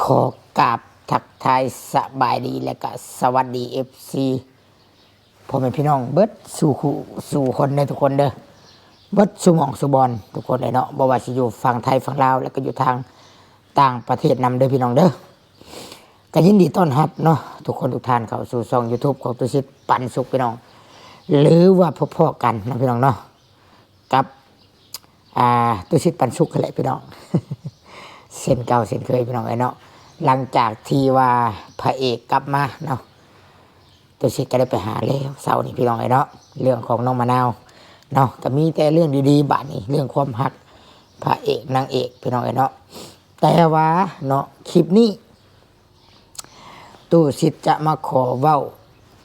ຂໍກາບທັກທາຍສະບາຍດີ ແລະກະສະຫວັດດີ ເອັຟຊີ ພໍ່ແມ່ພີ່ນ້ອງເບິດສູ່ຄູ່ສູ່ຄົນເດີທຸກຄົນເດີ ເບິດສູ່ໝ່ອງສູ່ບ່ອນທຸກຄົນເລີຍເນາະ ບໍ່ວ່າຊິຢູ່ຝັ່ງໄທຝັ່ງລາວ ແລະກະຢູ່ທາງຕ່າງປະເທດນຳເດີພີ່ນ້ອງເດີ. ກະຍິນດີຕ້ອນຮັບເນາະ ທຸກຄົນທຸກທ່ານເຂົ້າສູ່ຊ່ອງຢູທູບຂອງຕຸສິດປັນສຸກພີ່ນ້ອງ ຫຼືວ່າພົບພໍ້ກັນເນາະພີ່ນ້ອງເນາະ ກັບ ອ່າ ຕຸສິດປັນສຸກຫັ້ນແຫຼະພີ່ນ້ອງ ເຊັ່ນເກົ່າເຊັ່ນເຄີຍພີ່ນ້ອງເອີຍເນາະ. ຫຼັງຈາກທີ່ວ່າພະເອກກັບມາເນາະ ຕຸສິດກະໄດ້ໄປຫາແລ້ວເຊົ້ານີ້ພີ່ນ້ອງເອີຍເນາະ ເລື່ອງຂອງນ້ອງມະນາວເນາະ ກະມີແຕ່ເລື່ອງດີໆ ບາດນີ້ເລື່ອງຄວາມຮັກພະເອກນາງເອກພີ່ນ້ອງເອີຍເນາະ. ແຕ່ວ່າເນາະ ຄລິບນີ້ ຕຸສິດຈະມາຂໍເວົ້າ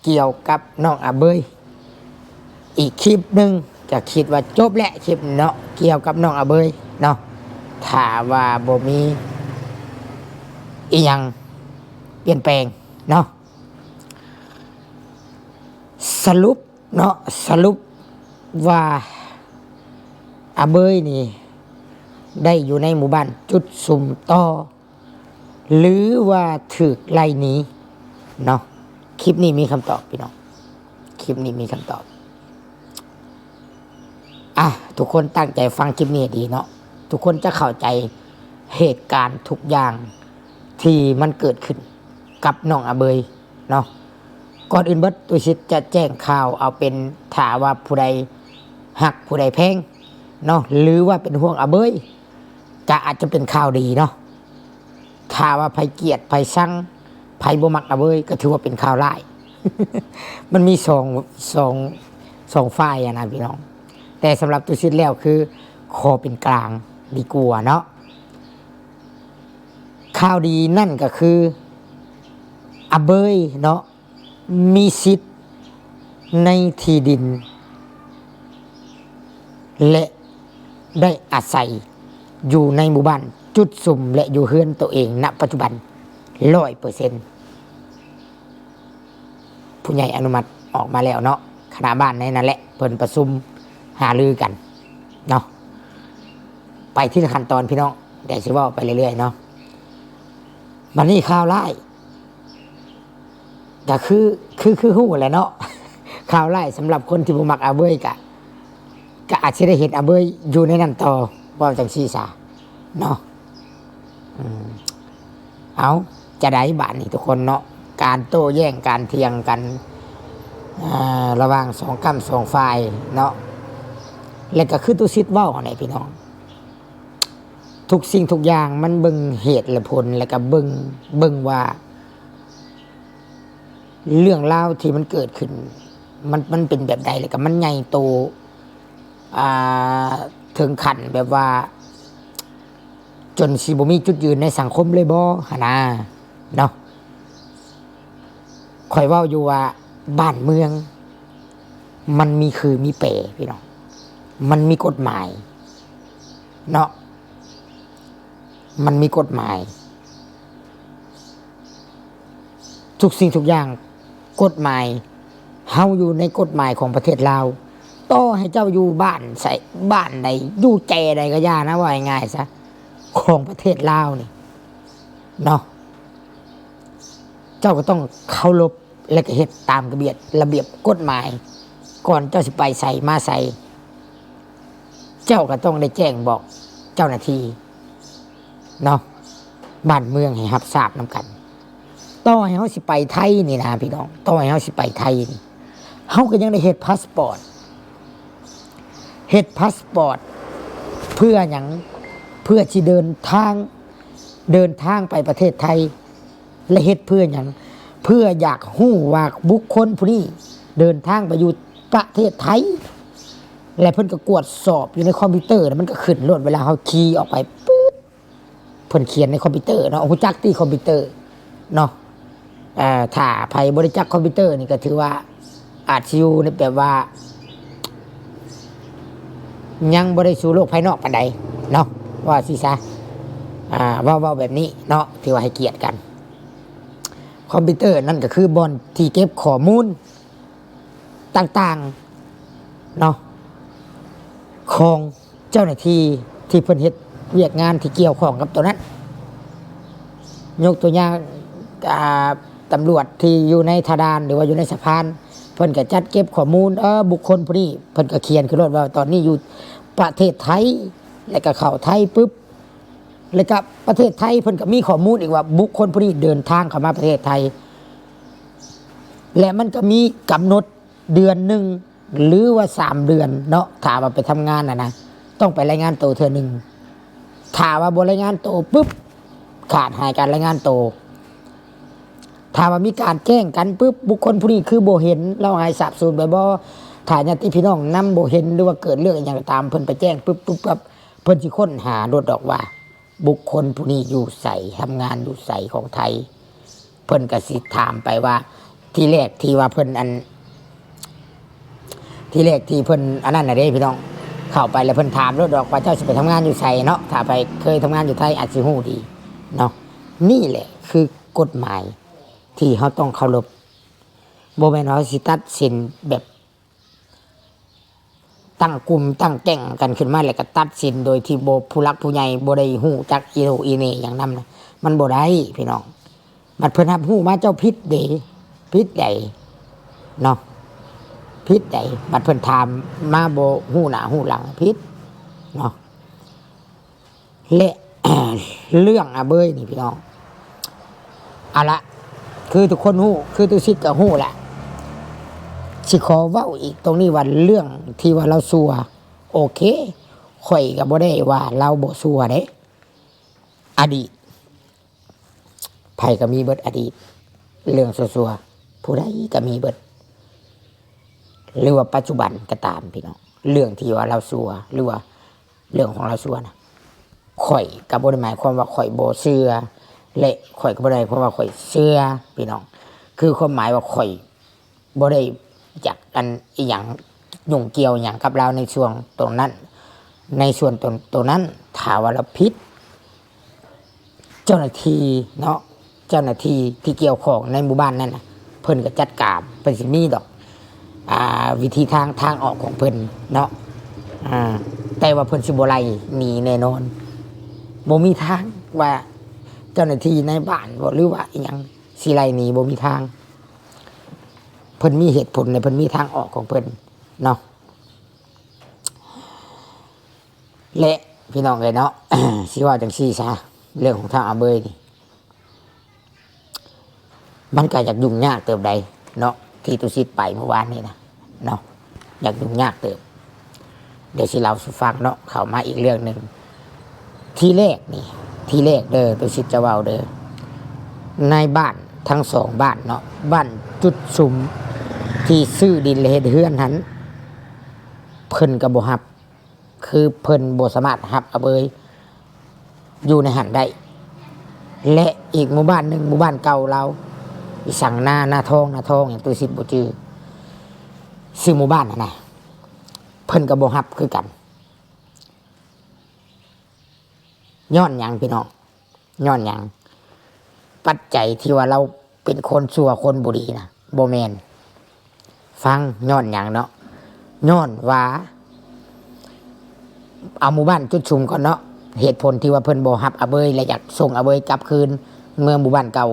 ກ່ຽວກັບນ້ອງອາເບີຍອີກຄລິບໜຶ່ງ ກະຄິດວ່າຈົບແຫຼະຄລິບນີ້ເນາະ ກ່ຽວກັບນ້ອງອາເບີຍເນາະ ຖ້າວ່າບໍ່ມີອີ່ຫຍັງປ່ຽນແປງເນາະ. ສະຫຼຸບເນາະ ສະຫຼຸບວ່າອາເບີຍນີ້ໄດ້ຢູ່ໃນໝູ່ບ້ານຈຸດຊຸມຕໍ່ ຫຼືວ່າຖືກໄລ່ໜີເນາະ. ຄລິບນີ້ມີຄຳຕອບພີ່ນ້ອງ ຄລິບນີ້ມີຄຳຕອບ. ອ່ະ ທຸກຄົນຕັ້ງໃຈຟັງຄລິບນີ້ໃຫ້ດີເນາະ ທຸກຄົນຈະເຂົ້າໃຈເຫດການທຸກຢ່າງທີ່ມັນເກີດຂຶ້ນກັບນ້ອງອາເບີຍເນາະ. ກ່ອນອື່ນເບິດ ຕຸສິດຈະແຈ້ງຂ່າວເອົາເປັນ ຖ້າວ່າຜູ້ໃດຮັກຜູ້ໃດແພງເນາະ ຫຼືວ່າເປັນຫ່ວງອາເບີຍ ກະອາດຈະເປັນຂ່າວດີເນາະ. ຖ້າວ່າໃຜກຽດໃຜຊັງ ໃຜບໍ່ມັກອາເບີຍ ກະຖືວ່າເປັນຂ່າວຮ້າຍ ມັນມີສອງ ສອງ ສອງຝ່າຍຫັ້ນນະພີ່ນ້ອງ. ແຕ່ສຳລັບຕຸສິດແລ້ວຄືຂໍເປັນກາງດີກວ່າເນາະ. ຂ່າວດີນັ້ນກະຄື ອາເບີຍເນາະ ມີສິດໃນທີ່ດິນ ແລະ ໄດ້ອາໄສຢູ່ໃນໝູ່ບ້ານຈຸດຊຸມ ແລະ ຢູ່ເຮືອນໂຕເອງນະປັດຈຸບັນຮ້ອຍເປີເຊັນ. ຜູ້ໃຫຍ່ອະນຸມັດອອກມາແລ້ວເນາະ ຄະນະບ້ານໃນນັ້ນແຫຼະ ເພິ່ນປະຊຸມຫາລືກັນເນາະ ໄປທີລະຂັ້ນຕອນພີ່ນ້ອງ ດຽວຊິເວົ້າໄປເລື້ອຍໆເນາະ. ບັດນີ້ຂ່າວຮ້າຍ ກະຄື ຄື ຄືຮູ້ແຫຼະເນາະ ຂ່າວຮ້າຍສຳລັບຄົນທີ່ບໍ່ມັກອາເບີຍ ກະ ກະອາດຊິໄດ້ເຫັນອາເບີຍຢູ່ໃນນັ້ນຕໍ່ ເວົ້າຈັ່ງຊີ້ຊະເນາະ. ອືມ ເອົາ ຈະໄດ້ບາດນີ້ທຸກຄົນເນາະ ການໂຕ້ແຍ້ງ ການຖຽງກັນ ເອີ ລະຫວ່າງສອງກ້ຳສອງຝ່າຍເນາະ ແລະ ກະຄືຕຸສິດເວົ້າຫັ້ນແຫຼະພີ່ນ້ອງ ທຸກສິ່ງທຸກຢ່າງມັນເບິ່ງເຫດແລະຜົນ ແລະກະເບິ່ງ ເບິ່ງວ່າເລື່ອງລາວທີ່ມັນເກີດຂຶ້ນ ມັນ ມັນເປັນແບບໃດ ແລະກະມັນໃຫຍ່ໂຕ ອ່າ ເຖິງຂັ້ນແບບວ່າ ຈົນຊິບໍ່ມີຈຸດຢືນໃນສັງຄົມເລີຍບໍ່ ຫັ້ນນາເນາະ. ຂ້ອຍເວົ້າຢູ່ວ່າບ້ານເມືອງມັນມີຄືມີແປພີ່ນ້ອງ ມັນມີກົດໝາຍເນາະ ມັນມີກົດໝາຍ ທຸກສິ່ງທຸກຢ່າງ ກົດໝາຍ ເຮົາຢູ່ໃນກົດໝາຍຂອງປະເທດລາວ ຕໍ່ໃຫ້ເຈົ້າຢູ່ບ້ານໃສ ບ້ານໃດ ຢູ່ແຈໃດກໍຢ່ານະ ເວົ້າງ່າຍໆຊະ ຂອງປະເທດລາວນີ້ເນາະ ເຈົ້າກໍຕ້ອງເຄົາລົບ ແລະ ກໍເຮັດຕາມລະບຽບ ລະບຽບກົດໝາຍ ກ່ອນເຈົ້າຊິໄປໃສມາໃສ ເຈົ້າກໍຕ້ອງໄດ້ແຈ້ງບອກເຈົ້າໜ້າທີ່ເນາະ ບ້ານເມືອງໃຫ້ຮັບຊາບນຳກັນ. ຕໍ່ໃຫ້ເຮົາຊິໄປໄທນີ້ນະພີ່ນ້ອງ ຕໍ່ໃຫ້ເຮົາຊິໄປໄທນີ້ ເຮົາກໍຍັງໄດ້ເຮັດພາສປອດ ເຮັດພາສປອດເພື່ອຫຍັງ? ເພື່ອຊິເດີນທາງ ເດີນທາງໄປປະເທດໄທ ແລະ ເຮັດເພື່ອຫຍັງ? ເພື່ອຢາກຮູ້ວ່າບຸກຄົນຜູ້ນີ້ເດີນທາງໄປຢູ່ປະເທດໄທ ແລະ ເພິ່ນກໍກວດສອບຢູ່ໃນຄອມພິວເຕີ ແລ້ວມັນກໍຂຶ້ນໂລດ ເວລາເຮົາຄີອອກໄປປຶບ ເພິ່ນຂຽນໃນຄອມພິວເຕີເນາະ ຮູ້ຈັກຕິຄອມພິວເຕີເນາະ. ເອີ ຖ້າໃຜບໍ່ໄດ້ຈັກຄອມພິວເຕີນີ້ ກໍຖືວ່າອາດຊິຢູ່ໃນແບບວ່າ ຍັງບໍ່ໄດ້ສູ່ໂລກພາຍນອກປານໃດເນາະ ວ່າຊີ້ຊະ ອ່າ ເວົ້າ ເວົ້າແບບນີ້ເນາະ ຖືວ່າໃຫ້ກຽດກັນ. ຄອມພິວເຕີນັ້ນກໍຄືບ່ອນທີ່ເກັບຂໍ້ມູນຕ່າງໆເນາະ. ຂອງເຈົ້າໜ້າທີ່ທີ່ເພິ່ນເຮັດວຽກງານທີ່ກ່ຽວຂ້ອງກັບໂຕນັ້ນ. ຍົກຕົວຢ່າງ ອ່າ ຕຳຫຼວດທີ່ຢູ່ໃນທ່າດ່ານ ຫຼືວ່າຢູ່ໃນສະພານ ເພິ່ນກໍຈັດເກັບຂໍ້ມູນ ເອີ ບຸກຄົນຜູ້ນີ້ ເພິ່ນກໍຂຽນຂຶ້ນໂລດວ່າຕອນນີ້ຢູ່ປະເທດໄທ ແລ້ວກໍເຂົ້າໄທປຶບ ແລ້ວກໍປະເທດໄທເພິ່ນກໍມີຂໍ້ມູນອີກວ່າບຸກຄົນຜູ້ນີ້ເດີນທາງເຂົ້າມາປະເທດໄທ ແລະ ມັນກໍມີກຳນົດເດືອນໜຶ່ງ ຫຼືວ່າສາມເດືອນເນາະ ຖ້າວ່າໄປທຳງານຫັ້ນນະ ຕ້ອງໄປລາຍງານໂຕເທື່ອໜຶ່ງ. ຖ້າວ່າບໍ່ລາຍງານໂຕປຶບ ຂາດຫາຍການລາຍງານໂຕ. ຖ້າວ່າມີການແຈ້ງກັນປຶບ ບຸກຄົນຜູ້ນີ້ຄືບໍ່ເຫັນ ລາວຫາຍສາບສູນໄປບໍ່? ຖ້າຍາດຕິພີ່ນ້ອງນຳບໍ່ເຫັນ ຫຼືວ່າເກີດເລື່ອງອີ່ຫຍັງກໍຕາມ ເພິ່ນໄປແຈ້ງປຶບ ປຶບ ປຶບ ເພິ່ນຊິຄົ້ນຫາໂລດດອກວ່າ ບຸກຄົນຜູ້ນີ້ຢູ່ໃສ ທຳງານຢູ່ໃສຂອງໄທ. ເພິ່ນກໍຊິຖາມໄປວ່າ ທີແລກທີ່ວ່າເພິ່ນອັນ ທີແລກທີ່ເພິ່ນອັນນັ້ນນະເດ້ພີ່ນ້ອງ ເຂົ້າໄປແລ້ວເພິ່ນຖາມໂລດດອກວ່າ ເຈົ້າຊິໄປທຳງານຢູ່ໃສເນາະ? ຖ້າໃຜເຄີຍທຳງານຢູ່ໄທອາດຊິຮູ້ດີເນາະ. ນີ້ແຫຼະຄືກົດໝາຍທີ່ເຮົາຕ້ອງເຄົາລົບ. ບໍ່ແມ່ນວ່າເຮົາຊິຕັດສິນແບບ ຕັ້ງກຸ່ມຕັ້ງແກ້ງກັນຂຶ້ນມາ ແລ້ວກໍຕັດສິນໂດຍທີ່ບໍ່ ຜູ້ຫຼັກຜູ້ໃຫຍ່ບໍ່ໄດ້ຮູ້ຈັກອີໂໜ່ອີເໜ່ຫຍັງນຳນະ ມັນບໍ່ໄດ້ພີ່ນ້ອງ. ບັດເພິ່ນຮັບຮູ້ມາ ເຈົ້າຜິດເດ້ ຜິດໃດເນາະ ຜິດໃດ. ບັດເພິ່ນຖາມມາບໍ່ຮູ້ໜ້າຮູ້ຫຼັງ ຜິດເນາະ. ແລະ ເລື່ອງອາເບີຍນີ້ພີ່ນ້ອງ ເອົາລະ ຄືທຸກຄົນຮູ້ ຄືຕຸສິດກໍຮູ້ແຫຼະ ຊິຂໍເວົ້າອີກຕົງນີ້ວ່າ ເລື່ອງທີ່ວ່າລາວຊົ່ວ ໂອເຄ ຂ້ອຍກໍບໍ່ໄດ້ວ່າລາວບໍ່ຊົ່ວເດ້. ອະດີດ ໃຜກໍມີເບິດອະດີດ ເລື່ອງຊົ່ວໆ ຜູ້ໃດກໍມີເບິດ ຫຼືວ່າປັດຈຸບັນກໍຕາມພີ່ນ້ອງ ເລື່ອງທີ່ວ່າລາວຊົ່ວ ຫຼືວ່າເລື່ອງຂອງລາວຊົ່ວນະ ຂ້ອຍກໍບໍ່ໄດ້ໝາຍຄວາມວ່າຂ້ອຍບໍ່ເຊື່ອ ແລະ ຂ້ອຍກໍບໍ່ໄດ້ໝາຍຄວາມວ່າຂ້ອຍເຊື່ອພີ່ນ້ອງ ຄືຄວາມໝາຍວ່າຂ້ອຍ ບໍ່ໄດ້ຢາກອັນອີ່ຫຍັງຫຍຸ້ງກ່ຽວຫຍັງກັບລາວໃນຊ່ວງຕົງນັ້ນ ໃນສ່ວນຕົນ ຕົງນັ້ນ ຖ້າວ່າລາວຜິດ ເຈົ້າໜ້າທີ່ເນາະ ເຈົ້າໜ້າທີ່ທີ່ກ່ຽວຂ້ອງໃນໝູ່ບ້ານນັ້ນນະ ເພິ່ນກໍຈັດການ ເພິ່ນຊິມີດອກ ອ່າ ວິທີທາງ ທາງອອກຂອງເພິ່ນເນາະ ອ່າ ແຕ່ວ່າເພິ່ນຊິບໍ່ໄລ່ໜີແນ່ນອນ ບໍ່ມີທາງວ່າເຈົ້າໜ້າທີ່ໃນບ້ານບໍ ຫຼືວ່າອີ່ຫຍັງຊິໄລ່ໜີ ບໍ່ມີທາງ. ເພິ່ນມີເຫດຜົນ ແລະ ເພິ່ນມີທາງອອກຂອງເພິ່ນເນາະ ແລະ ພີ່ນ້ອງເອີຍເນາະ ຊິເວົ້າຈັ່ງຊີ້ຊະ ເລື່ອງຂອງທ້າວອາເບີຍນີ້ ມັນກໍຢາກຫຍຸ້ງຍາກເຕີບໃດເນາະ ທີ່ຕຸສິດໄປມື້ວານນີ້ນະເນາະ ຢາກຫຍຸ້ງຍາກເຕີບ. ດຽວຊິເລົ່າສູ່ຟັງເນາະ ເຂົ້າມາອີກເລື່ອງໜຶ່ງ. ທີແລກນີ້ ທີແລກເດີ ຕຸສິດຈະເວົ້າເດີ ໃນບ້ານທັງສອງບ້ານເນາະ ບ້ານຈຸດຊຸມທີ່ຊື້ດິນ ແລະ ເຮັດເຮືອນຫັ້ນ ເພິ່ນກໍບໍ່ຮັບ ຄືເພິ່ນບໍ່ສາມາດຮັບອາເບີຍຢູ່ໃນຫັ້ນໄດ້ ແລະ ອີກໝູ່ບ້ານໜຶ່ງ ໝູ່ບ້ານເກົ່າລາວ ອີສັງນາ ນາທອງ ນາທອງຫຍັງ ຕຸສິດບໍ່ຈື່ ຊື່ໝູ່ບ້ານຫັ້ນນະ ເພິ່ນກໍບໍ່ຮັບຄືກັນ. ຍ້ອນຫຍັງພີ່ນ້ອງ? ຍ້ອນຫຍັງ? ປັດໄຈທີ່ວ່າລາວເປັນຄົນຊົ່ວຄົນບໍ່ດີນະ ບໍ່ແມ່ນ. ຟັງ ຍ້ອນຫຍັງເນາະ? ຍ້ອນວ່າ ເອົາໝູ່ບ້ານຈຸດຊຸມກ່ອນເນາະ ເຫດຜົນທີ່ວ່າເພິ່ນບໍ່ຮັບອາເບີຍ ແລະ ຢາກສົ່ງອາເບີຍກັບຄືນເມືອໝູ່ບ້ານເກົ່າ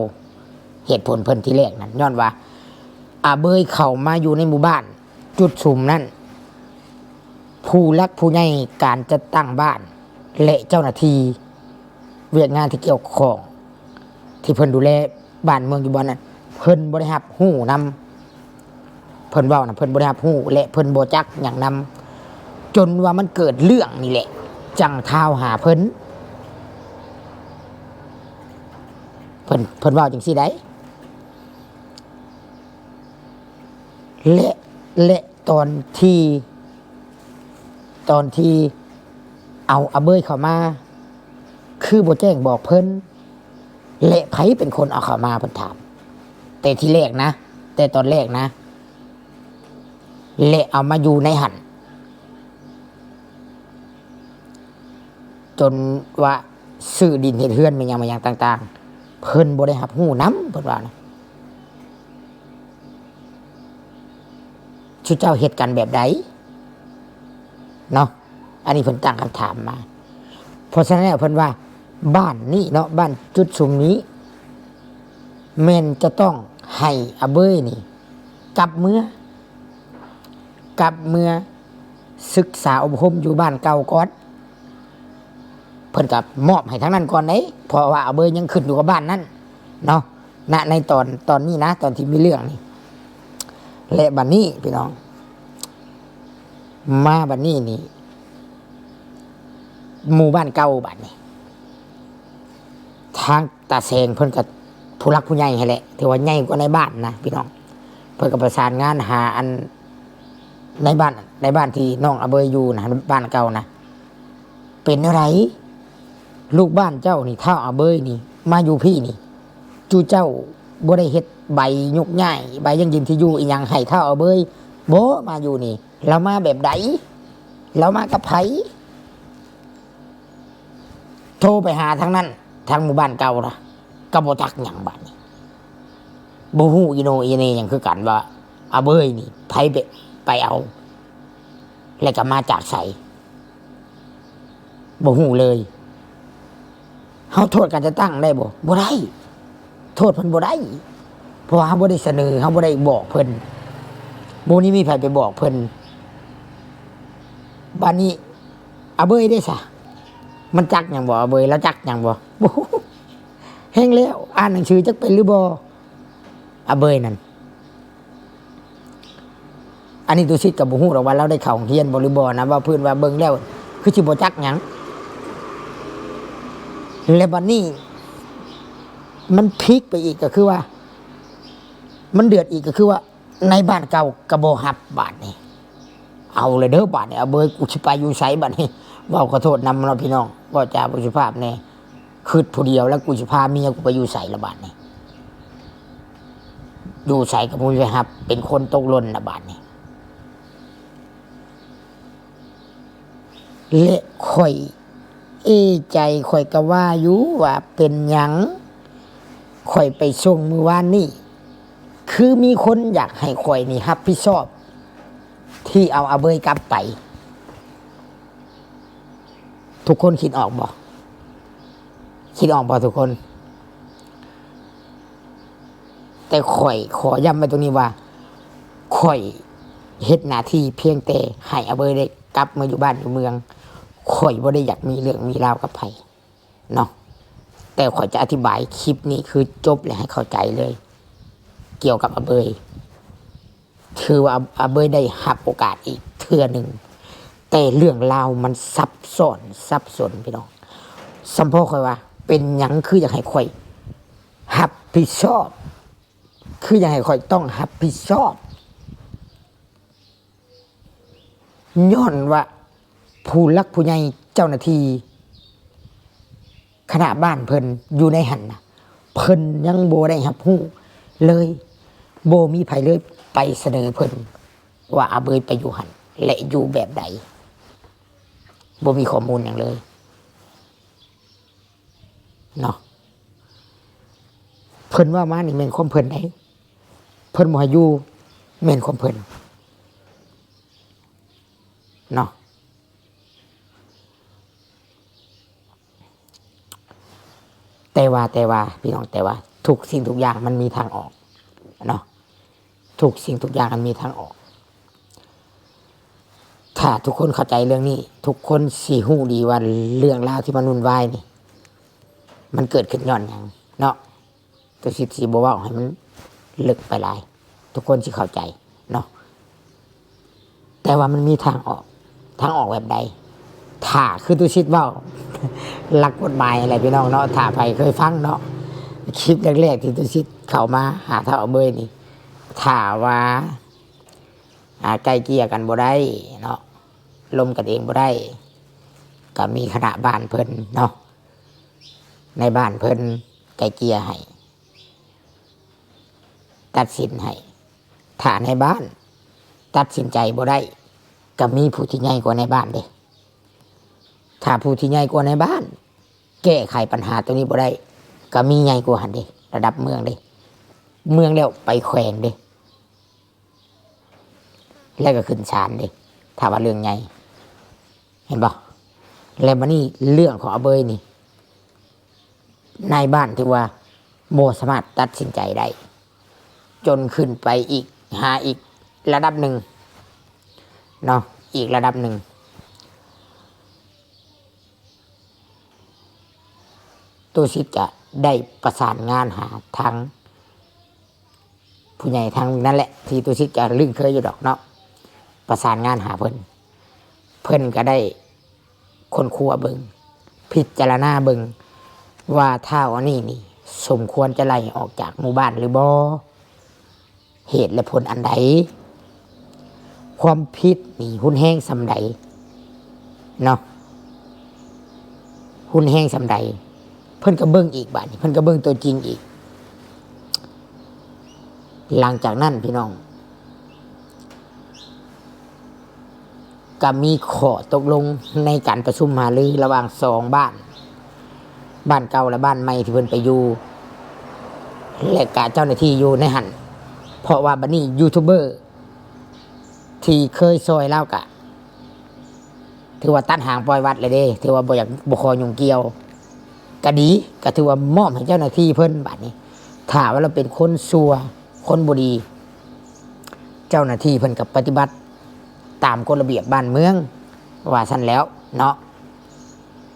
ເຫດຜົນເພິ່ນທີແລກນັ້ນ ຍ້ອນວ່າອາເບີຍເຂົ້າມາຢູ່ໃນໝູ່ບ້ານ ຈຸດຊຸມນັ້ນ ຜູ້ຫຼັກຜູ້ໃຫຍ່ການຈັດຕັ້ງບ້ານ ແລະ ເຈົ້າໜ້າທີ່ວຽກງານທີ່ກ່ຽວຂ້ອງ ທີ່ເພິ່ນດູແລບ້ານເມືອງຢູ່ບ່ອນນັ້ນ ເພິ່ນບໍ່ໄດ້ຮັບຮູ້ນຳ. ເພິ່ນເວົ້ານະ ເພິ່ນບໍ່ໄດ້ຮັບຮູ້ ແລະ ເພິ່ນບໍ່ຈັກຫຍັງນຳ ຈົນວ່າມັນເກີດເລື່ອງນີ້ແຫຼະ ຈັ່ງທ້າວຫາເພິ່ນ. ເພິ່ນ ເພິ່ນເວົ້າຈັ່ງຊີ້ໃດ໋ ແລະ ແລະ ຕອນທີ່ ຕອນທີ່ເອົາອາເບີຍເຂົ້າມາ ຄືບໍ່ແຈ້ງບອກເພິ່ນ ແລະ ໃຜເປັນຄົນເອົາເຂົ້າມາ ເພິ່ນຖາມ ແຕ່ທີແລກນະ ແຕ່ຕອນແລກນະ ແລະ ເອົາມາຢູ່ໃນຫັ້ນ ຈົນວ່າຊື້ດິນເຮັດເຮືອນ ແມ່ນຫຍັງ ແມ່ນຫຍັງຕ່າງໆ ເພິ່ນບໍ່ໄດ້ຮັບຮູ້ນຳ ເພິ່ນວ່ານະ. ຊຸມເຈົ້າເຮັດກັນແບບໃດເນາະ? ອັນນີ້ເພິ່ນຕັ້ງຄຳຖາມມາ. ເພາະສະນັ້ນແລ້ວເພິ່ນວ່າ ບ້ານນີ້ເນາະ ບ້ານຈຸດຊຸມນີ້ ແມ່ນຈະຕ້ອງໃຫ້ອາເບີຍນີ້ກັບເມືອ ກັບເມືອສຶກສາອົບຮົມຢູ່ບ້ານເກົ່າກ່ອນ. ເພິ່ນກໍມອບໃຫ້ທາງນັ້ນກ່ອນເດ້ ເພາະວ່າອາເບີຍຍັງຂຶ້ນຢູ່ກັບບ້ານນັ້ນເນາະ ນະ ໃນຕອນ ຕອນນີ້ນະ ຕອນທີ່ມີເລື່ອງນີ້. ແລະ ບັດນີ້ພີ່ນ້ອງ ມາບັດນີ້ນີ້ ໝູ່ບ້ານເກົ່າບັດນີ້ ທາງຕາແສງເພິ່ນກໍຜູ້ຫຼັກຜູ້ໃຫຍ່ຫັ້ນແຫຼະ ຖືວ່າໃຫຍ່ກວ່າໃນບ້ານນະພີ່ນ້ອງ. ເພິ່ນກໍປະສານງານຫາອັນ ໃນບ້ານ ໃນບ້ານທີ່ນ້ອງອາເບີຍຢູ່ນະ ບ້ານເກົ່ານະ ເປັນແນວໃດ ລູກບ້ານເຈົ້ານີ້ ທ້າວອາເບີຍນີ້ ມາຢູ່ພີ້ນີ້ ຈຸເຈົ້າບໍ່ໄດ້ເຮັດໃບຍົກຍ້າຍ ໃບຢັ້ງຢືນທີ່ຢູ່ອີ່ຫຍັງໃຫ້ທ້າວອາເບີຍບໍ? ມາຢູ່ນີ້ ລາວມາແບບໃດ? ລາວມາກັບໃຜ? ໂທໄປຫາທາງນັ້ນ ທາງໝູ່ບ້ານເກົ່ານະ ກໍບໍ່ຈັກຫຍັງບາດນີ້ ບໍ່ຮູ້ອີໂໜອີເໜຫຍັງຄືກັນວ່າ ອາເບີຍນີ້ໃຜໄປ ໄປເອົາ ແລະກໍມາຈາກໃສ ບໍ່ຮູ້ເລີຍ. ເຮົາໂທດການຈັດຕັ້ງໄດ້ບໍ່? ບໍ່ໄດ້ ໂທດເພິ່ນບໍ່ໄດ້ ເພາະວ່າເຮົາບໍ່ໄດ້ສະເໜີ ເຮົາບໍ່ໄດ້ບອກເພິ່ນ ບໍ່ໄດ້ມີໃຜໄປບອກເພິ່ນ. ບາດນີ້ອາເບີຍເດ້ຊະ ມັນຈັກຫຍັງບໍ່? ອາເບີຍລາວຈັກຫຍັງບໍ່? ບໍ່ຮູ້ ແຮງແລ້ວ ອ່ານໜັງສືຈັກເປັນຫຼືບໍ່? ອາເບີຍນັ້ນ ອັນນີ້ຕຸສິດກໍບໍ່ຮູ້ດອກວ່າລາວໄດ້ເຂົ້າໂຮງຮຽນບໍ່ຫຼືບໍ່ນະ ເວົ້າພື້ນວ່າເບິ່ງແລ້ວຄືຊິບໍ່ຈັກຫຍັງ. ແລະບັດນີ້ມັນພີກໄປອີກ ກໍຄືວ່າ ມັນເດືອດອີກ ກໍຄືວ່າ ໃນບ້ານເກົ່າກໍບໍ່ຮັບບາດນີ້. ເອົາແລ້ວເດີບາດນີ້ ອາເບີຍ ກູຊິໄປຢູ່ໃສບາດນີ້? ເວົ້າຂໍໂທດນຳເນາະພີ່ນ້ອງ ເວົ້າຈາບໍ່ສຸພາບແດ່. ຄິດຜູ້ດຽວແລ້ວ ກູຊິພາເມຍກູໄປຢູ່ໃສລະບາດນີ້? ຢູ່ໃສກໍບໍ່ມີໃຜຮັບ ເປັນຄົນຕົກຫຼົ່ນລະບາດນີ້. ແລະຂ້ອຍເອໃຈ ຂ້ອຍກໍວ່າຢູ່ວ່າເປັນຫຍັງ ຂ້ອຍໄປສົ່ງມື້ວານນີ້ ຄືມີຄົນຢາກໃຫ້ຂ້ອຍນີ້ຮັບຜິດຊອບທີ່ເອົາອາເບີຍກັບໄປ. ທຸກຄົນຄິດອອກບໍ່? ຄິດອອກບໍ່ທຸກຄົນ? ແຕ່ຂ້ອຍຂໍຢ້ຳໄວ້ຕົງນີ້ວ່າ ຂ້ອຍເຮັດໜ້າທີ່ພຽງແຕ່ໃຫ້ອາເບີຍໄດ້ກັບມາຢູ່ບ້ານຢູ່ເມືອງ. ຂ້ອຍບໍ່ໄດ້ຢາກມີເລື່ອງມີລາວກັບໃຜເນາະ. ແຕ່ຂ້ອຍຈະອະທິບາຍຄລິບນີ້ຄືຈົບ ແລະ ໃຫ້ເຂົ້າໃຈເລີຍ ກ່ຽວກັບອາເບີຍ. ຖືວ່າອາເບີຍໄດ້ຮັບໂອກາດອີກເທື່ອໜຶ່ງ, ແຕ່ເລື່ອງລາວມັນຊັບຊ້ອນ ສັບສົນພີ່ນ້ອງ. ສຳເພາະຂ້ອຍວ່າ ເປັນຫຍັງຄືຢາກໃຫ້ຂ້ອຍຮັບຜິດຊອບ? ຄືຢາກໃຫ້ຂ້ອຍຕ້ອງຮັບຜິດຊອບ? ຍ້ອນວ່າຜູ້ຫຼັກຜູ້ໃຫຍ່ເຈົ້າໜ້າທີ່ຄະນະບ້ານເພິ່ນຢູ່ໃນຫັ້ນນະ ເພິ່ນຍັງບໍ່ໄດ້ຮັບຮູ້ເລີຍ, ບໍ່ມີໃຜເລີຍໄປສະເໜີເພິ່ນວ່າອາເບີຍໄປຢູ່ຫັ້ນ ແລະ ຢູ່ແບບໃດ, ບໍ່ມີຂໍ້ມູນຫຍັງເລີຍເນາະ. ເພິ່ນເວົ້າມານີ້ແມ່ນຄວາມເພິ່ນໃດ໋, ເພິ່ນບໍ່ໃຫ້ຢູ່ ແມ່ນຄວາມເພິ່ນເນາະ. ແຕ່ວ່າ ແຕ່ວ່າ ພີ່ນ້ອງ, ແຕ່ວ່າທຸກສິ່ງທຸກຢ່າງມັນມີທາງອອກເນາະ, ທຸກສິ່ງທຸກຢ່າງມັນມີທາງອອກ. ຖ້າທຸກຄົນເຂົ້າໃຈເລື່ອງນີ້ ທຸກຄົນຊິຮູ້ດີວ່າເລື່ອງລາວທີ່ມັນວຸ່ນວາຍນີ້ ມັນເກີດຂຶ້ນຍ້ອນຫຍັງເນາະ. ຕຸສິດຊິບໍ່ເວົ້າໃຫ້ມັນເລິກໄປຫຼາຍ, ທຸກຄົນຊິເຂົ້າໃຈເນາະ. ແຕ່ວ່າມັນມີທາງອອກ, ທາງອອກແບບໃດ? ຖ້າຄືຕຸສິດເວົ້າ ຫຼັກກົດໝາຍຫັ້ນແຫຼະພີ່ນ້ອງເນາະ, ຖ້າໃຜເຄີຍຟັງເນາະ ຄລິບແລກໆທີ່ຕຸສິດເຂົ້າມາຫາທ້າວອາເບີຍນີ້, ຖ້າວ່າ ອ່າ ໄກ່ເກ່ຍກັນບໍ່ໄດ້ເນາະ, ລົມກັນເອງບໍ່ໄດ້, ກໍມີຄະນະບ້ານເພິ່ນເນາະ, ໃນບ້ານເພິ່ນໄກ່ເກ່ຍໃຫ້ ຕັດສິນໃຫ້. ຖ້າໃນບ້ານຕັດສິນໃຈບໍ່ໄດ້ ກໍມີຜູ້ທີ່ໃຫຍ່ກວ່າໃນບ້ານເດ້. ຖ້າຜູ້ທີ່ໃຫຍ່ກວ່າໃນບ້ານແກ້ໄຂບັນຫາຕົວນີ້ບໍ່ໄດ້ ກໍມີໃຫຍ່ກວ່າຫັ້ນເດ້, ລະດັບເມືອງເດ້, ເມືອງແລ້ວໄປແຂວງເດ້. ແລ້ວກໍຂຶ້ນສານເດ້ ຖ້າວ່າເລື່ອງໃຫຍ່. ນບໍ່? ແລ້ວບັດນີ້ເລື່ອງຂອງອາເບີຍນີ້ ນາຍບ້ານຖືວ່າບໍ່ສາມາດຕັດສິນໃຈໄດ້ ຈົນຂຶ້ນໄປອີກ ຫາອີກລະດັບໜຶ່ງເນາະ ອີກລະດັບໜຶ່ງ ຕຸສິດກະໄດ້ປະສານງານຫາທາງ ຜູ້ໃຫຍ່ທາງນັ້ນແຫຼະ ທີ່ຕຸສິດກະລຶ້ງເຄີຍຢູ່ດອກເນາະ ປະສານງານຫາເພິ່ນ ເພິ່ນກະໄດ້ຄົ້ນຄວ້າເບິ່ງ ພິຈາລະນາເບິ່ງວ່າທ້າວອັນນີ້ນີ້ສົມຄວນຈະໄລ່ອອກຈາກໝູ່ບ້ານຫຼືບໍ່? ເຫດແລະຜົນອັນໃດ? ຄວາມຜິດນີ້ຮຸນແຮງສ່ຳໃດເນາະ? ຮຸນແຮງສ່ຳໃດ? ເພິ່ນກໍເບິ່ງອີກ ບາດນີ້ເພິ່ນກໍເບິ່ງຕົວຈິງອີກ. ຫຼັງຈາກນັ້ນພີ່ນ້ອງ ກໍມີຂໍ້ຕົກລົງໃນການປະຊຸມຫາລືລະຫວ່າງສອງບ້ານ ບ້ານເກົ່າ ແລະ ບ້ານໃໝ່ທີ່ເພິ່ນໄປຢູ່ ແລະ ກະເຈົ້າໜ້າທີ່ຢູ່ໃນຫັ້ນ ເພາະວ່າບັດນີ້ຢູທູບເບີທີ່ເຄີຍຊ່ອຍລາວກະ ຖືວ່າຕັດຫາງປ່ອຍວັດແລ້ວເດ້ ຖືວ່າບໍ່ຢາກ ບໍ່ຂໍຫຍຸ້ງກ່ຽວ ກະດີ ກະຖືວ່າມອບໃຫ້ເຈົ້າໜ້າທີ່ເພິ່ນ. ບາດນີ້ຖ້າວ່າລາວເປັນຄົນຊົ່ວ ຄົນບໍ່ດີ ເຈົ້າໜ້າທີ່ເພິ່ນກໍປະຕິບັດຕາມກົດລະບຽບບ້ານເມືອງ ວ່າຊັ້ນແລ້ວເນາະ.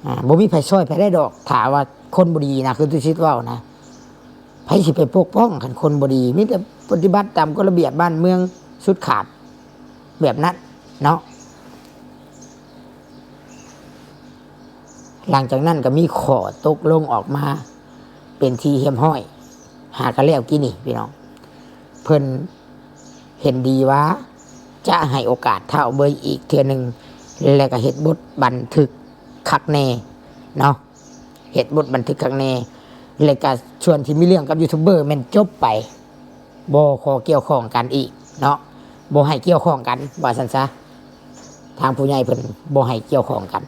ອາ ບໍ່ມີໃຜຊ່ອຍໃຜໄດ້ດອກ ຖ້າວ່າຄົນບໍ່ດີນະ ຄືຕຸສິດເວົ້ານະ ໃຜຊິໄປປົກປ້ອງຄັນຄົນບໍ່ດີ? ມີແຕ່ປະຕິບັດຕາມກົດລະບຽບບ້ານເມືອງສຸດຂາດ ແບບນັ້ນເນາະ. ຫຼັງຈາກນັ້ນກໍມີຂໍ້ຕົກລົງອອກມາເປັນທີ່ຮຽບຮ້ອຍ ຫາກໍແລ້ວກີ້ນີ້ພີ່ນ້ອງ ເພິ່ນເຫັນດີວ່າຈະໃຫ້ໂອກາດທ້າວເບີຍອີກເທື່ອໜຶ່ງ ແລະກໍເຮັດບົດບັນທຶກຄັກແນ່ເນາະ. ເຮັດບົດບັນທຶກຄັກແນ່ ແລະກະສ່ວນທີ່ມີເລື່ອງກັບຢູທູບເບີແມ່ນຈົບໄປ ບໍ່ຂໍກ່ຽວຂ້ອງກັນອີກເນາະ ບໍ່ໃຫ້ກ່ຽວຂ້ອງກັນ ວ່າຊັ້ນຊະ. ທາງຜູ້ໃຫຍ່ເພິ່ນບໍ່ໃຫ້ກ່ຽວຂ້ອງກັນ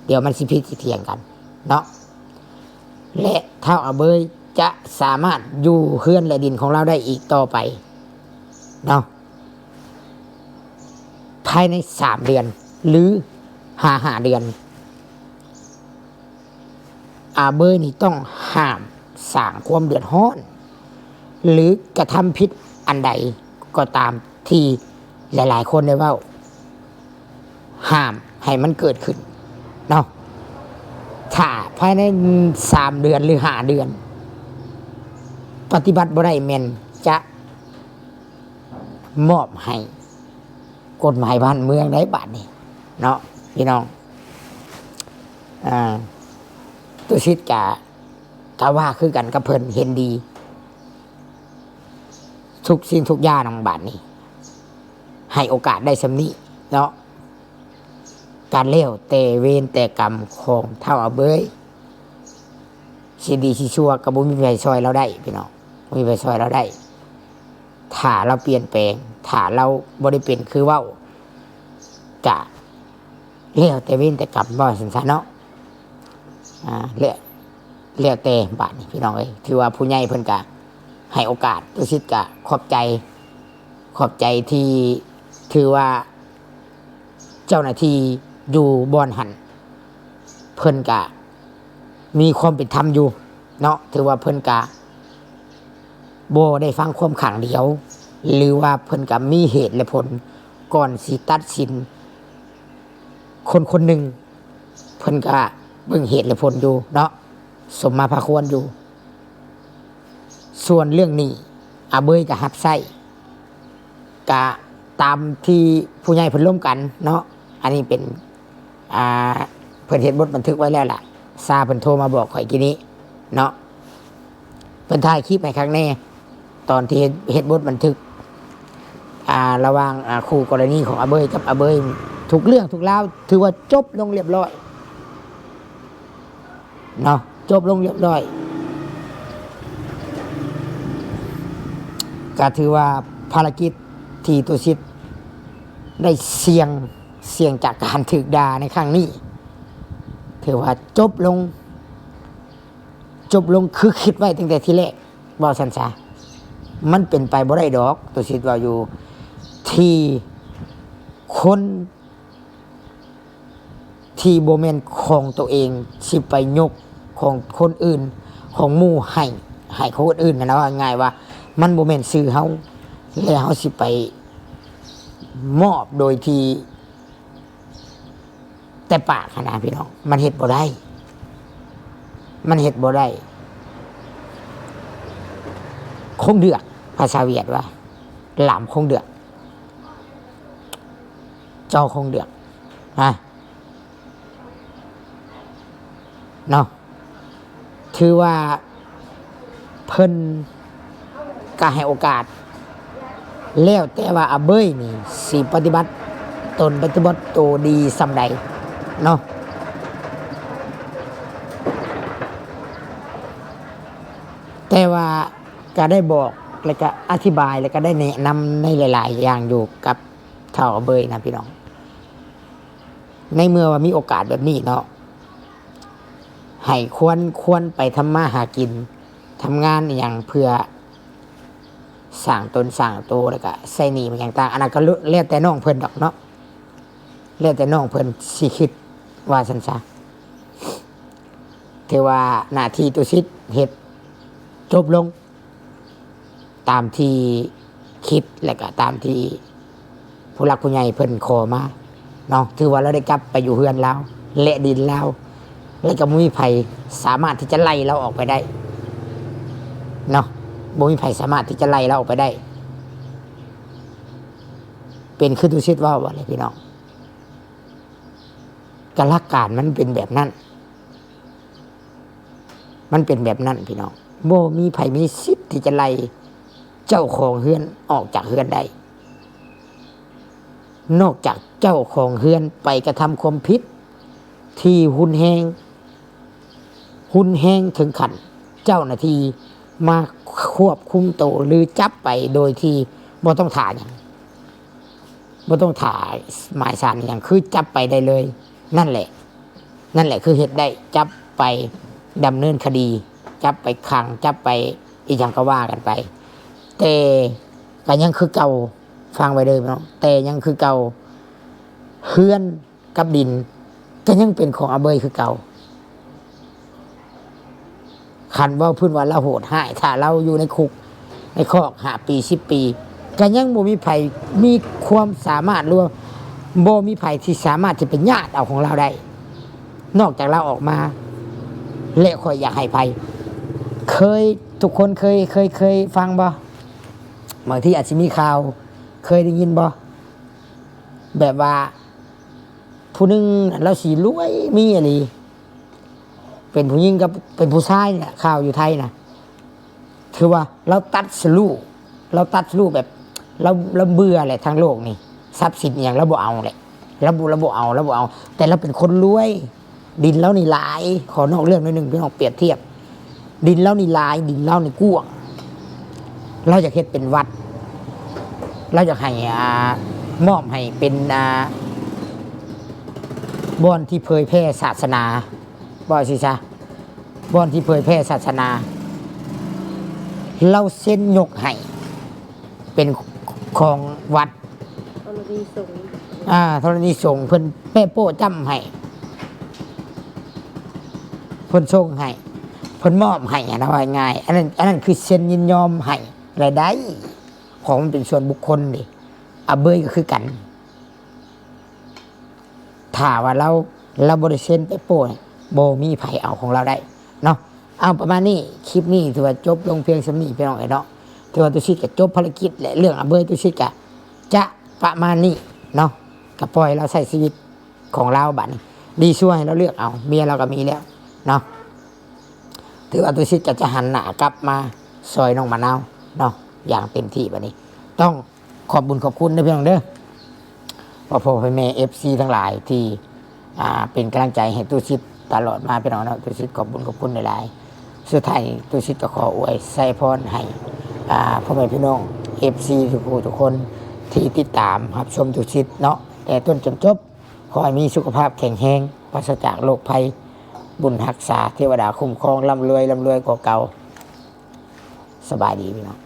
ດຽວມັນຊິຜິດຊິຖຽງກັນເນາະ ແລະທ້າວອາເບີຍຈະສາມາດຢູ່ເຮືອນ ແລະ ດິນຂອງລາວໄດ້ອີກຕໍ່ໄປເນາະ ພາຍໃນສາມເດືອນ ຫຼື ຫາຫ້າເດືອນ. ອາເບີຍນີ້ຕ້ອງຫ້າມສ້າງຄວາມເດືອດຮ້ອນ ຫຼື ກະທຳຜິດອັນໃດກໍຕາມທີ່ຫຼາຍໆຄົນໄດ້ເວົ້າ ຫ້າມໃຫ້ມັນເກີດຂຶ້ນເນາະ. ຖ້າພາຍໃນສາມເດືອນ ຫຼື ຫ້າເດືອນ ປະຕິບັດບໍ່ໄດ້ ແມ່ນຈະມອບໃຫ້ ກົດໝາຍບ້ານເມືອງໄດ້ບາດນີ້ເນາະພີ່ນ້ອງ. ອ່າ ຕຸສິດກະ ກະວ່າຄືກັນກັບເພິ່ນ ເຫັນດີທຸກສິ່ງທຸກຢ່າງ. ບາດນີ້ໃຫ້ໂອກາດໄດ້ສ່ຳນີ້ເນາະ ກະແລ້ວແຕ່ເວນແຕ່ກຳຂອງທ້າວອາເບີຍ ຊິດີຊິຊົ່ວກໍບໍ່ມີໃຜຊ່ອຍລາວໄດ້ພີ່ນ້ອງ ບໍ່ມີໃຜຊ່ອຍລາວໄດ້. ຖ້າລາວປ່ຽນແປງ ຖ້າລາວບໍ່ໄດ້ເປັນຄືເວົ້າ ກະແລ້ວແຕ່ເວນແຕ່ກຳ ວ່າຊັ້ນຊະເນາະ. ອ່າ ແລ້ວ ແລ້ວແຕ່ບາດນີ້ພີ່ນ້ອງເອີຍ ຖືວ່າຜູ້ໃຫຍ່ເພິ່ນກະໃຫ້ໂອກາດ ຕຸສິດກະຂອບໃຈ ຂອບໃຈທີ່ ຖືວ່າເຈົ້າໜ້າທີ່ຢູ່ບ່ອນຫັ້ນ ເພິ່ນກະມີຄວາມເປັນທຳຢູ່ເນາະ ຖືວ່າເພິ່ນກະ ບໍ່ໄດ້ຟັງຄວາມຂ້າງດຽວ ຫຼືວ່າເພິ່ນກໍມີເຫດແລະຜົນ ກ່ອນຊິຕັດສິນຄົນຄົນໜຶ່ງ ເພິ່ນກໍເບິ່ງເຫດແລະຜົນຢູ່ເນາະ ສົມມາພາຄວນຢູ່. ສ່ວນເລື່ອງນີ້ ອາເບີຍກໍຮັບໃຊ້ ກະຕາມທີ່ຜູ້ໃຫຍ່ເພິ່ນລົມກັນເນາະ ອັນນີ້ເປັນ ອ່າ ເພິ່ນເຮັດບົດບັນທຶກໄວ້ແລ້ວລະ ຊາເພິ່ນໂທມາບອກຂ້ອຍກີ້ນີ້ເນາະ ເພິ່ນຖ່າຍຄລິບໃຫ້ຄັກແນ່ ຕອນທີ່ເຮັດ ເຮັດບົດບັນທຶກ ອ່າ ລະຫວ່າງ ອ່າ ຄູ່ກໍລະນີຂອງອາເບີຍກັບອາເບີຍ ທຸກເລື່ອງທຸກລາວຖືວ່າຈົບລົງລຽບຮ້ອຍ ເນາະ ຈົບລົງລຽບຮ້ອຍ ກະຖືວ່າພາລະກິດທີ່ຕຸສິດໄດ້ສ່ຽງ ສ່ຽງຈາກການຖືກດ່າໃນຄັ້ງນີ້ ຖືວ່າຈົບລົງ ຈົບລົງຄືຄິດໄວ້ຕັ້ງແຕ່ທີແລກ ເວົ້າຊັ້ນຊະ ມັນເປັນໄປບໍ່ໄດ້ດອກ ຕຸສິດເວົ້າຢູ່ ທີ່ຄົນ ທີ່ບໍ່ແມ່ນຂອງໂຕເອງ ຊິໄປຍົກຂອງຄົນອື່ນ ຂອງໝູ່ໃຫ້ ໃຫ້ຄົນອື່ນຫັ້ນນະ. ເວົ້າງ່າຍໆວ່າ ມັນບໍ່ແມ່ນຊື່ເຮົາ ແລະ ເຮົາຊິໄປມອບໂດຍທີ່ ແຕ່ປາກຫັ້ນນະພີ່ນ້ອງ ມັນເຮັດບໍ່ໄດ້ ມັນເຮັດບໍ່ໄດ້. ຄົງເດືອກ ພາສາຫວຽດວ່າ ລາມຄົງເດືອກ ເຈົ້າຄົງເດືອກ ຮະ ເນາະ. ຖືວ່າເພິ່ນກະໃຫ້ໂອກາດ ແລ້ວແຕ່ວ່າອາເບີຍນີ້ຊິປະຕິບັດຕົນ ປະຕິບັດໂຕດີສ່ຳໃດເນາະ. ແຕ່ວ່າກະໄດ້ບອກ ແລ້ວກະອະທິບາຍ ແລ້ວກະໄດ້ແນະນຳໃນຫຼາຍໆຢ່າງຢູ່ກັບທ້າວອາເບີຍນະພີ່ນ້ອງ. ໃນເມື່ອວ່າມີໂອກາດແບບນີ້ເນາະ ໃຫ້ຄວນ ຄວນໄປທຳມາຫາກິນ ທຳງານອີ່ຫຍັງເພື່ອສ້າງຕົນສ້າງໂຕ ແລ້ວກະໃຊ້ໜີ້ຫຍັງຕ່າງ ອັນນັ້ນກໍແລ້ວແຕ່ນ້ອງເພິ່ນດອກເນາະ ແລ້ວແຕ່ນ້ອງເພິ່ນຊິຄິດ ວ່າຊັ້ນຊະ. ຖືວ່າໜ້າທີ່ຕຸສິດເຮັດຈົບລົງ ຕາມທີ່ຄິດ ແລະກະຕາມທີ່ຜູ້ຫຼັກຜູ້ໃຫຍ່ເພິ່ນຂໍມາເນາະ. ຖືວ່າລາວໄດ້ກັບໄປຢູ່ເຮືອນລາວ ແລະດິນລາວ ແລະກະບໍ່ມີໃຜສາມາດທີ່ຈະໄລ່ລາວອອກໄປໄດ້ເນາະ ບໍ່ມີໃຜສາມາດທີ່ຈະໄລ່ລາວອອກໄປໄດ້. ເປັນຄືຕຸສິດເວົ້າບໍ່ລະພີ່ນ້ອງ? ກະຫຼັກການມັນເປັນແບບນັ້ນ. ມັນເປັນແບບນັ້ນພີ່ນ້ອງ ບໍ່ມີໃຜມີສິດທີ່ຈະໄລ່ເຈົ້າຂອງເຮືອນອອກຈາກເຮືອນໄດ້ ນອກຈາກເຈົ້າຂອງເຮືອນໄປກະທຳຄວາມຜິດທີ່ຮຸນແຮງ ຮຸນແຮງເຖິງຂັ້ນເຈົ້າໜ້າທີ່ມາຄວບຄຸມໂຕ ຫຼື ຈັບໄປໂດຍທີ່ບໍ່ຕ້ອງຖ້າຫຍັງ. ບໍ່ຕ້ອງຖ້າໝາຍສານອີ່ຫຍັງ ຄືຈັບໄປໄດ້ເລີຍ. ນັ້ນແຫຼະ ນັ້ນແຫຼະຄືເຮັດໄດ້ ຈັບໄປດຳເນີນຄະດີ ຈັບໄປຂັງ ຈັບໄປອີ່ຫຍັງກໍວ່າກັນໄປ. ແຕ່ກໍຍັງຄືເກົ່າ ຟັງໄວ້ເດີເນາະ ແຕ່ຍັງຄືເກົ່າ ເຮືອນ ກັບດິນກໍຍັງເປັນຂອງອາເບີຍຄືເກົ່າ. ຄັນເວົ້າພື້ນວ່າລາວໂຫດຮ້າຍ ຖ້າລາວຢູ່ໃນຄຸກໃນຄອກຫ້າປີສິບປີ ກໍຍັງບໍ່ມີໃຜມີຄວາມສາມາດ ຫຼືວ່າບໍ່ມີໃຜທີ່ສາມາດທີ່ໄປຍາດເອົາຂອງລາວໄດ້ ນອກຈາກລາວອອກມາ. ແລະຂ້ອຍຢາກໃຫ້ໄພ ເຄີຍ ທຸກຄົນເຄີຍ ເຄີຍ ເຄີຍຟັງບໍ່? ບາງທີອາດຊິມີຂ່າວ ເຄີຍໄດ້ຍິນບໍ່? ແບບວ່າ ຜູ້ໜຶ່ງລາວຊິລວຍມີອີ່ຫຼີ ເປັນຜູ້ຍິງກັບເປັນຜູ້ຊາຍນີ້ແຫຼະ ຂ່າວຢູ່ໄທນະ ຖືວ່າລາວຕັດສະລຸ ລາວຕັດສະລຸແບບ ລາວ ລາວເບື່ອແຫຼະ ທາງໂລກນີ້ ຊັບສິນອີ່ຫຍັງລາວບໍ່ເອົາແຫຼະ ລາວບໍ່ ລາວບໍ່ເອົາ ລາວບໍ່ເອົາ ແຕ່ລາວເປັນຄົນລວຍ ດິນລາວນີ້ຫຼາຍ ຂໍນອກເລື່ອງໜ້ອຍໜຶ່ງ ພີ່ນ້ອງ ປຽບທຽບ ດິນລາວນີ້ຫຼາຍ ດິນລາວນີ້ກວ້າງ ລາວຢາກເຮັດເປັນວັດ ລາວຢາກໃຫ້ ອ່າ ມອບໃຫ້ເປັນ ອ່າ ບ່ອນທີ່ເຜີຍແຜ່ສາສະໜາ ເວົ້າຊີ້ຊະ ບ່ອນທີ່ເຜີຍແຜ່ສາສະໜາ ລາວເຊັນຍົກໃຫ້ເປັນຂອງວັດ ທໍລະນີສົງ ອ່າ ທໍລະນີສົງ ເພິ່ນແປະໂປ້ຈ້ຳໃຫ້ ເພິ່ນສົ່ງໃຫ້ ເພິ່ນມອບໃຫ້ຫັ້ນນະ ເວົ້າງ່າຍໆ ອັນນັ້ນ ອັນນັ້ນຄືເຊັນຍິນຍອມໃຫ້ລະໄດ້ ຂອງມັນເປັນສ່ວນບຸກຄົນເດ້ ອາເບີຍກໍຄືກັນ ຖ້າວ່າລາວ ລາວບໍ່ໄດ້ເຊັນແປະໂປ້ ບໍ່ມີໃຜເອົາຂອງລາວໄດ້ເນາະ. ເອົາ ປະມານນີ້ ຄລິບນີ້ຖືວ່າຈົບລົງພຽງສ່ຳນີ້ ພີ່ນ້ອງເອີຍເນາະ. ຖືວ່າຕຸສິດກໍຈົບພາລະກິດ ແລະ ເລື່ອງອາເບີຍຕຸສິດກໍຈະປະມານນີ້ເນາະ ກໍປ່ອຍລາວໃຊ້ຊີວິດຂອງລາວບາດນີ້ ດີຊົ່ວໃຫ້ລາວເລືອກເອົາ ເມຍລາວກໍມີແລ້ວເນາະ. ຖືວ່າຕຸສິດກໍຈະຫັນໜ້າກັບມາຊ່ອຍນ້ອງມະນາວເນາະ ຢ່າງເຕັມທີ່. ບາດນີ້ຕ້ອງ ຂອບບຸນຂອບຄຸນເດີພີ່ນ້ອງເດີ ພໍ່ໆແມ່ໆ ເອັຟຊີ ທັງຫຼາຍທີ່ ອ່າ ເປັນກຳລັງໃຈໃຫ້ຕຸສິດຕະຫຼອດມາ ພີ່ນ້ອງເນາະ. ຕຸສິດຂອບບຸນຂອບຄຸນຫຼາຍໆ. ສຸດທ້າຍ ຕຸສິດກໍຂໍອວຍໄຊພອນໃຫ້ ອ່າ ພໍ່ແມ່ພີ່ນ້ອງ ເອັຟຊີ ທຸກຜູ້ທຸກຄົນທີ່ຕິດຕາມຮັບຊົມຕຸສິດເນາະ ແຕ່ຕົ້ນຈົນຈົບ. ຂໍໃຫ້ມີສຸຂະພາບແຂງແຮງ ປາສະຈາກໂລກໄພ, ບຸນຮັກສາ, ເທວະດາຄຸ້ມຄອງ, ລ່ຳລວຍ, ລ່ຳລວຍກວ່າເກົ່າ. ສະບາຍດີພີ່ນ້ອງ.